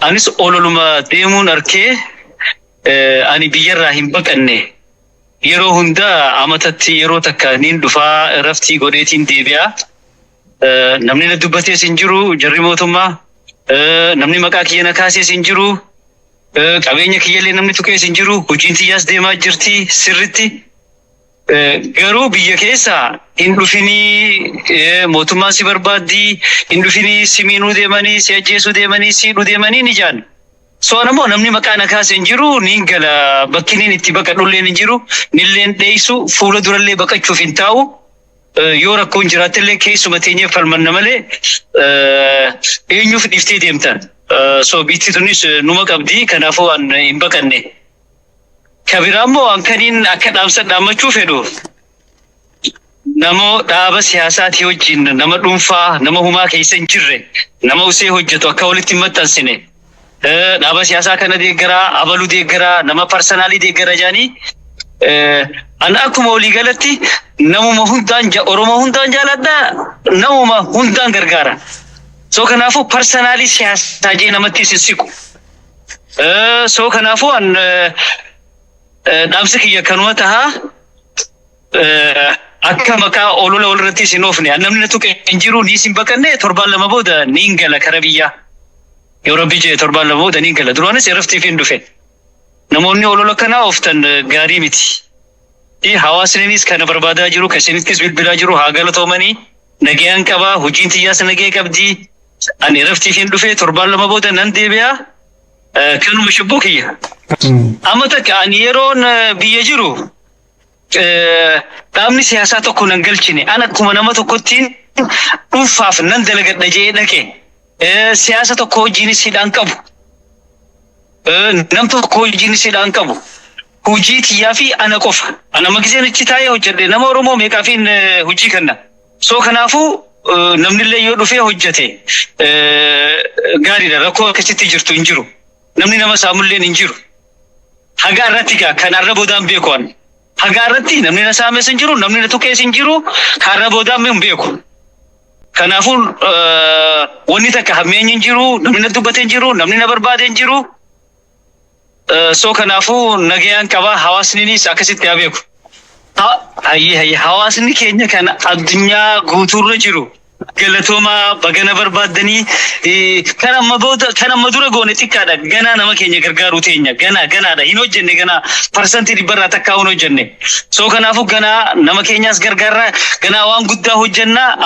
Anis ololuma deemuun arkee ani biyyarraa hin baqanne. Yeroo hundaa amatatti yeroo takka niin dhufaa raftii godheetiin deebi'a. Namni na dubbatees hin jiru jarri mootummaa. Namni maqaa kiyya na kaasees hin jiru. Qabeenya kiyyallee namni tuqees hin jiru. Hojiin tiyyaas deemaa jirti sirritti. Garuu biyya keessa hin dhufinii mootummaan si barbaaddii hin dhufinii si miinuu deemanii si ajjeesuu deemanii si hidhuu deemanii ni jaan. So ammoo namni maqaa na kaase hin jiru niin gala bakki niin itti baqadhulleen hin jiru nilleen dheessu fuula durallee baqachuuf hin taa'u. Yoo rakkoon jiraattellee keessuma teenyee falmanna malee eenyuuf dhiiftee deemtan. So biitti tunis numa qabdi kanaafuu an hin baqanne. Ka biraa immoo an kaniin akka dhaamsa dhaammachuu fedhu nama dhaaba siyaasaatii wajjin nama dhuunfaa nama humaa keessa hin jirre nama usee hojjetu akka walitti hin maxxansine dhaaba siyaasaa kana deeggaraa abaluu deeggaraa nama personally deeggara jaanii an akkuma waliigalatti namuma hundaan Oromoo hundaan jaaladha namuma hundaan gargaara. So kanaafuu personally siyaasaa jee namatti sissiqu. So kanaafuu an dhaamsi kiyya kanuma tahaa akka maqaa olola walirratti isin oofne namni na tuqe hin jiru ni isin baqanne torbaan 2 booda niin gala kara biyyaa. Yoo rabbi jee torbaan 2 booda niin gala. Duraanis irraftiif hin dhufe. Namoonni olola kanaa ooftan gaarii miti. Hawaasninis kana barbaadaa jiru kan isinittis bilbilaa jiru haa galatoomanii nagayaan qabaa hojiin tiyyaas nagaya qabdi. Ani irraftiif hin dhufe torbaan 2 booda nan deebi'a. Kanuma shibboo kiyya. Amma takka ani yeroon biyya jiru dhaabni siyaasaa tokko nan galchine an akkuma nama tokkottiin dhuunfaaf nan dalagadha jee dhaqe siyaasa tokko wajjinis hidhaan qabu. Nam tokko wajjinis hidhaan qabu. Hojii tiyyaa fi ana qofa. Ana magizeen achi taa'ee hojjedhe nama Oromoo meeqaafiin hojii kenna. So kanaafuu namnillee yoo dhufee hojjete gaariidha. Rakkoo akkasitti jirtu hin jiru. Namni nama saamulleen hin jiru. Hagaa irratti gaa kan arra boodaan beeku an. Hagaa irratti namni na saames hin jiru, namni na tuqees hin jiru, kan arra boodaan hin beeku. Kanaafuu wanni takka hammeenyi hin jiru, namni na dubbate hin jiru, namni na barbaade hin jiru. So kanaafuu nagayaan qabaa hawaasninis akkasitti haa beeku. Hayyee hayyee hawaasni keenya kan addunyaa guutuurra jiru galatoomaa bagana barbaaddanii kan amma booda kan amma dura goone xiqqaadha ganaa nama keenya gargaaruu teenya ganaa ganaadha hin hojjenne ganaa 100% takkaa hin hojjenne. So kanaafuu ganaa nama keenyaas gargaarra ganaa waan guddaa hojjennaa.